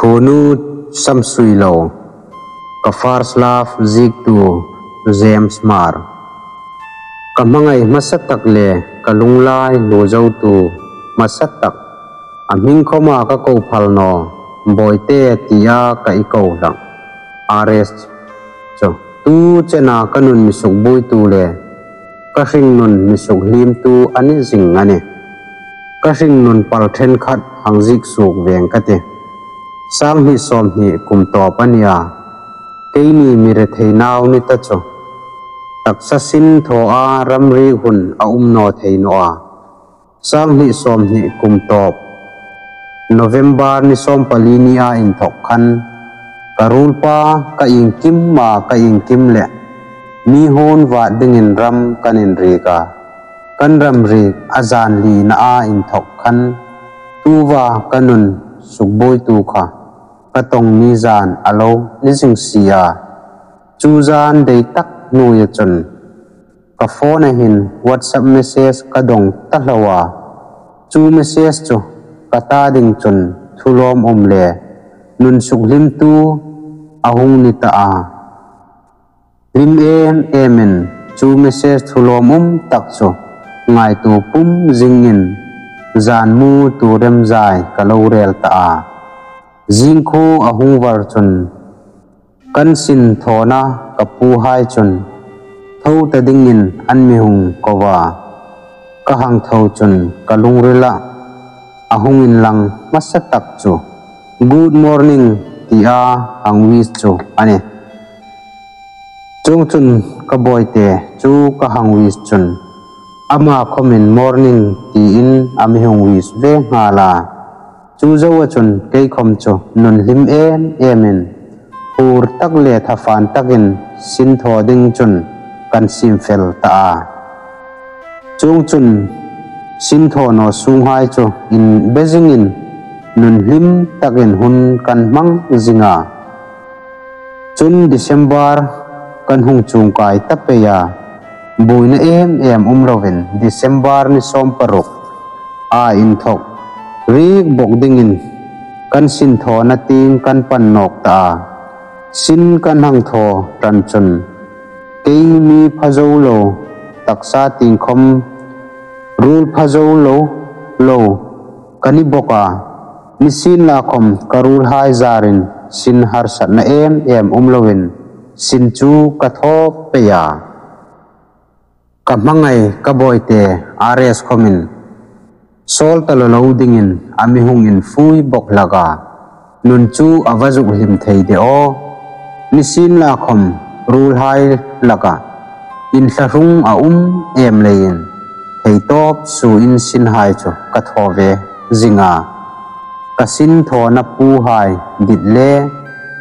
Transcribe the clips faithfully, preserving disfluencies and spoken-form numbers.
Unu Samsuilo, ka first love ziektu James Hmar. Ka hmangai hmasa tak le ka lunglai hlu zotu hmasa tak, a hming khawma ka ko phal naw, Bawite tia ka i ko hlak. R S chu tu chena ka nun mi sukbuoitu le ka hringnun mi sukhliemtu a ni zing a nih. Ka hringnun pal ṭhenkhat hang ziek suok veng ka tih. Sanghni sawmhni kum tawp a nia, keini mi rethei nau ni ta chu. Taksa sin thaw a ramri hun a um naw thei naw a. Sanghni sawmhni kum tawp November ni sawmpali nia inthok khan, ka ruolpa ka iengkima ka iengkim le mi hun vat dingin ram kan inriek a. Kan ram riek a zan lina a inthok khan, tuta ka nun sukbuoitu kha ka tawng ni zan a lo ni zing si a. Chu zan dei tak hnuoia chun ka phone-a hin WhatsApp message ka dawng ta hlak a. Chu message chu ka ta ding chun thu lawmum le nun sukhliemtu a hung ni ta a. Hlim em emin chu message thu lawmum tak chu ngaituo pum zingin zan mu tu remzai ka lo rel ta a. Zing khuo a hung var chun kan sin thawna ka puhai chun tho ta dingin an mi hung ko a. Ka hang tho chun ka lungrila a hung inlang hmasa tak chu "Good morning" tia hang wish chu a nih. Chuongchun ka Bawite chu ka hang wish chun ama khawmin "Morning" tiin a mi hung wish ve nghal a. Chu zoa chun kei khawm chu nun hlim em emin hur tak le thafan takin sin thaw ding chun kan siem fel ta a. Chuongchun sin thaw naw sunghai chu inbe zingin nun hlim takin hun kan hmang zing a. Chun December kan hung chuong kai ta pei a, buoina em em um lovin December ni sawmparuk a inthok riek bawk dingin kan sin thawna tieng kan pan nawk ta a. Sin kan hang thaw ṭan chun kei mi pha zo lo, taksa tieng khawm ruol pha zo lo, lo ka ni bawk a. Nisienlakhawm ka ruolhai zarin sin harsatna em em um lovin sin chu ka thaw pei a. Ka hmangai ka Bawite R S khawmin sawl ta lo lo dingin a mi hung infui bawk hlak a. Nun chu a va zuk hlim thei de aw. Nisienlakhawm ruolhai laka inthlahrung a um em leiin theitawp suoin sinhai chu ka thaw ve zing a. Ka sin thawna puhai dit le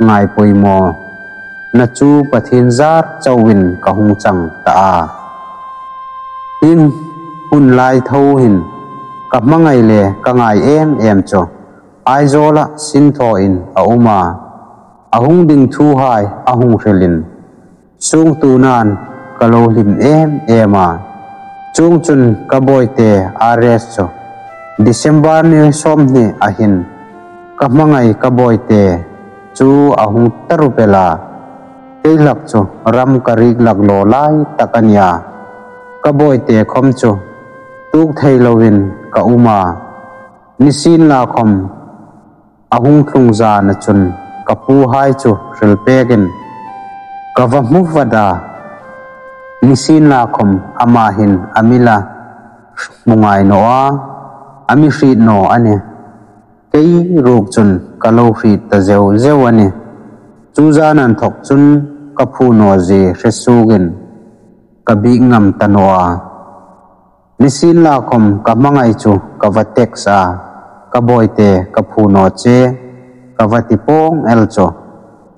ngai poimawna chu Pathien zar chauhin ka hung chang ta a. Hi hun lai tho hin ka hmangai le ka ngai em em chu Aizawla sin thawin a um a. A hung ding thuhai a hung hrilin sungtunan ka lo hlim em em a. Chuongchun ka Bawite R S chu December ni sawmhni a hin ka hmangai ka Bawite chu a hung ta rup el a. Kei hlak chu ram ka riek hlak law lai tak a nia. Ka Bawite khawm chu tuok thei loin ka um a. Nisienlakhawm a hung tlung zana chun ka puhai chu hril pekin ka va hmu vat a. Nisienlakhawm ama hin a mi la hmu ngai naw a, a mi hriet naw a nih. Kei ruok chun ka lo hriet ta zeu zeu a nih. Chu zan inthok chun ka phu naw zie hre suokin ka biek ngam ta naw a. Nisienlakhawm ka hmangai chu ka va text a, ka Bawite ka phu naw che, ka va ti pawng el chu.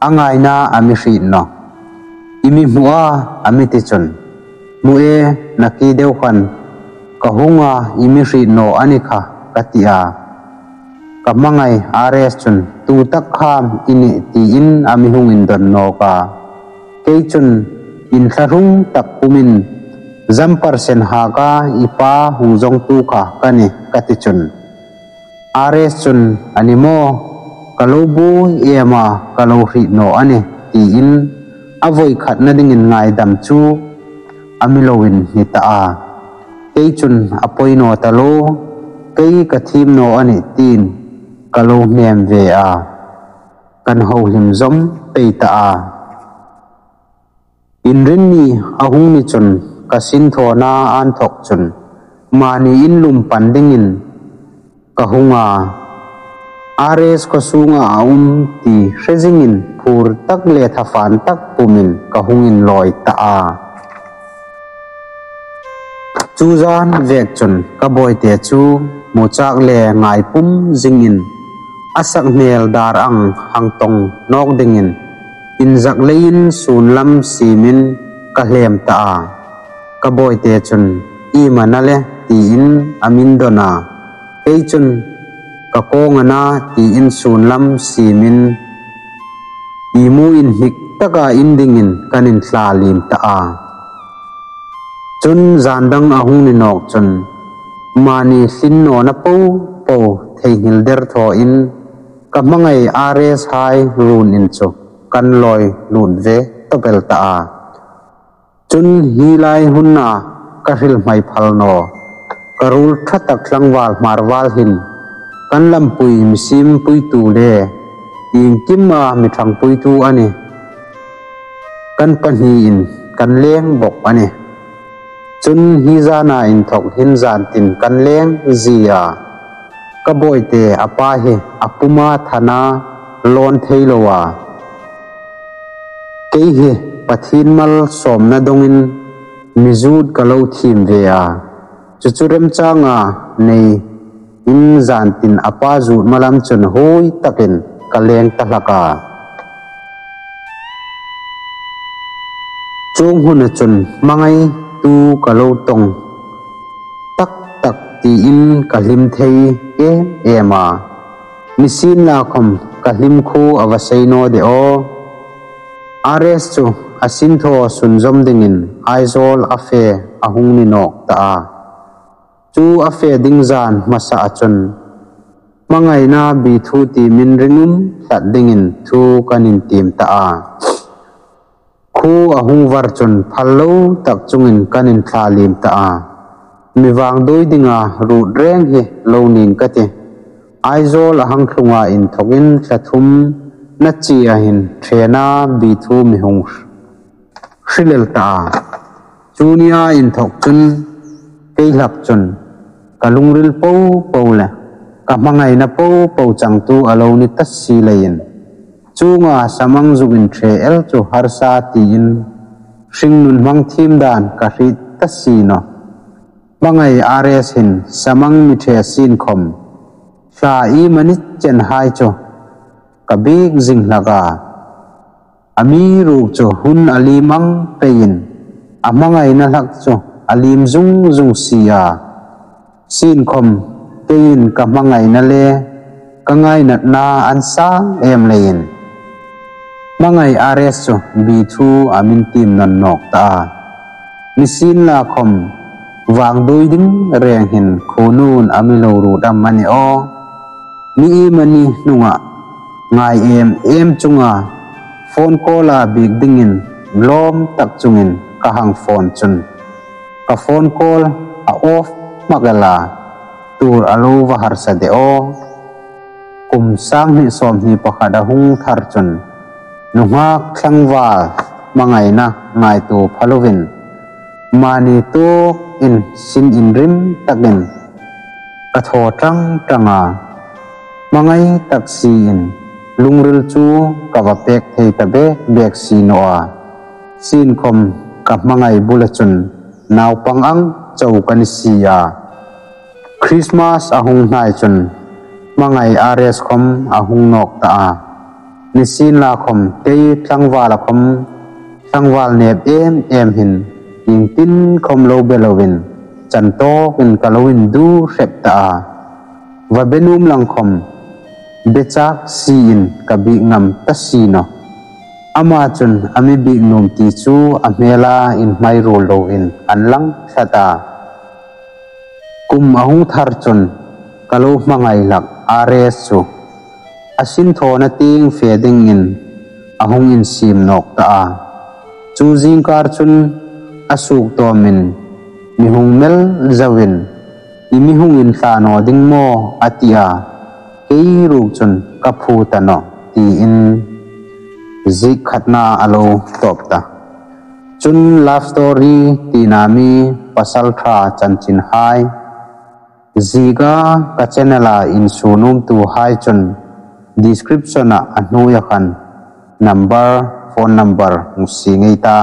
A ngaina a mi hriet naw. I mi hmu a, a mi ti chun. Hmu e, nakie deu khan ka hung a, i mi hriet naw a ni kha ka ti a. Ka hmangai R S chun tu tak kham i nih tiin a mi hung indon nawk a. Kei chun inthlahrung tak pumin jumper sen haka i pa hung zawngtu kha ka nih ka ti chun. R S chun a ni maw? Ka lo buoi em a, ka lo hriet naw a nih, tiin a voi khatna dingin ngaidam chu a mi lo inhni ta a. Kei chun a poi naw ta lo, kei ka thiem naw a nih, tiin ka lo hnem ve a, kan hohlim zawm pei ta a. Inrinni a hung ni chun ka sinthawna a inthawk chun mani in lum pan dingin ka hung a, R S khaw sunga a um ti hre zingin phur tak le thafan tak pumin ka hung inlawi ta a. Chu zan vek chun ka bawite chu hmu chak le ngai pum zingin a sak hmel dar ang hang tong nawk dingin inzak leiin sun lam siemin ka hlem ta a. Ka bawite chun, "Iem a na le?" tiin a min dawn a. Kei chun, "Ka kawng a na," tiin sun lam siemin imu inhnik taka in dingin kan inthla liem ta a. Chun zan dang a hung ni nawk chun mani hlin nawna po po theinghil der thawin ka hmangai R S hai run in chu kan lawi lut ve tawp el ta a. Chun hi lai huna ka hril hmai phal naw, ka ruol ṭha tak tlangval Hmarval hin kan lampui mi siem puitu le iengkima mi ṭhang puitu a nih. Kan pahniin kan leng bawk a nih. Chun hi zana inthawk hin zan tin kan leng zie a. Ka bawite a pa hi a puma thana lawn thei lo a. Kei hi Pathien malsawmna dongin mi zut ka lo thiem ve a. Chu chu remchanga nei in zan tin a pa zut malam chun huoi takin ka leng ta hlak a. Chuong huna chun hmangaitu ka lo tawng tak tak tiin ka hlim thei em em a. Nisienlakhom ka hlim khu a va sei naw de aw. R S chu a sinthaw sunzawm dingin Aizawl a fe a hung ni nawk ta a. Chu a fe ding zan hmasa a chun hmangaina bi thu ti min ringum tlat dingin thu kan intiem ta a. Khu a hung var chun phal lo tak chungin kan inthla liem ta a. Mi vangduoi dinga ruot reng hi lo ning ka tih. Aizawl a hang tlunga inthawkin thla thum na chia hin ṭhena bi thu mi hung hril el ta a. Chu nia inthawk chun kei hlak chun ka lungril po po le ka hmangaina po po changtu a lo ni ta si leiin, chuonga samang zukin ṭhe el chu harsa tiin hringnun hmang thiem dan ka hriet ta si nawh. Hmangai R S hin samang mi ṭhe sienkhom thla iemani chenhai chu ka biek zing hlak a. Amiruokchu hun a liem ang peiin a hmangaina hlak chu a liem zung zung si a. Sienkhom keiin ka hmangaina le ka ngainatna an sang em leiin hmangai R S chu bi thu a min tiem nawn nawk ta a. Nisienlakhom vangduoi ding reng hin khuonuin a mi lo ruot am a ni aw. Ni iemani hnunga ngai em em chunga phone call a biek dingin lawm tak chungin ka hang phone chun ka phone call a off hmak el a, tuor a lo va harsa de aw. Kum sanghni sawmhni pakhat a hung thar chun nunghak tlangval hmangaina ngaituo pha lovin mani tuokin sin inrim takin ka thaw ṭang ṭang a. Hmangai tak siin lungril chu ka va pek thei ta bek bek si naw a. Sienkhom ka hmangai bula chun naupang ang chau ka ni si a. Christmas a hung hnai chun hmangai R S khom a hung nawk ta a. Nisienlakhom kei tlangvala khom tlangval nep em em hin iengtin khom lo be lovin chan tawkin ka lo indu hrep ta a. Va be nuom lang khom be chak siin ka biek ngam ta si nawh. Ama chun a mi biek nuom ti chu a hmela inhmai ruol loin an lang tlat a. Kum a hung thar chun ka lo hmangai hlak R S chu A sinthawna tieng fe dingin a hung insiem nawk ta a. Chu zingkar chun a suok tawmin mi hung mel zoin, "I mi hung inthla naw ding maw?" a ti a. "Kei ruok chun ka phu ta nawh," tiin ziek khatna a lo tawp ta. Chun love story tina mi pasalṭha chanchinhai zieka ka channel-a insuo nuomtuhai chun description-a a hnuoia khan number, phone number hung sie ngei ta,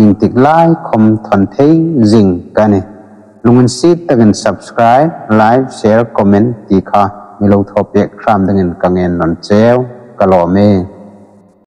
iengtik lai khom thawn thei zing ka nih. Lunginsiet takin subscribe, like, share, comment ti kha mi lo thaw pek hram dingin ka ngen nawn cheu. Ka lawm e.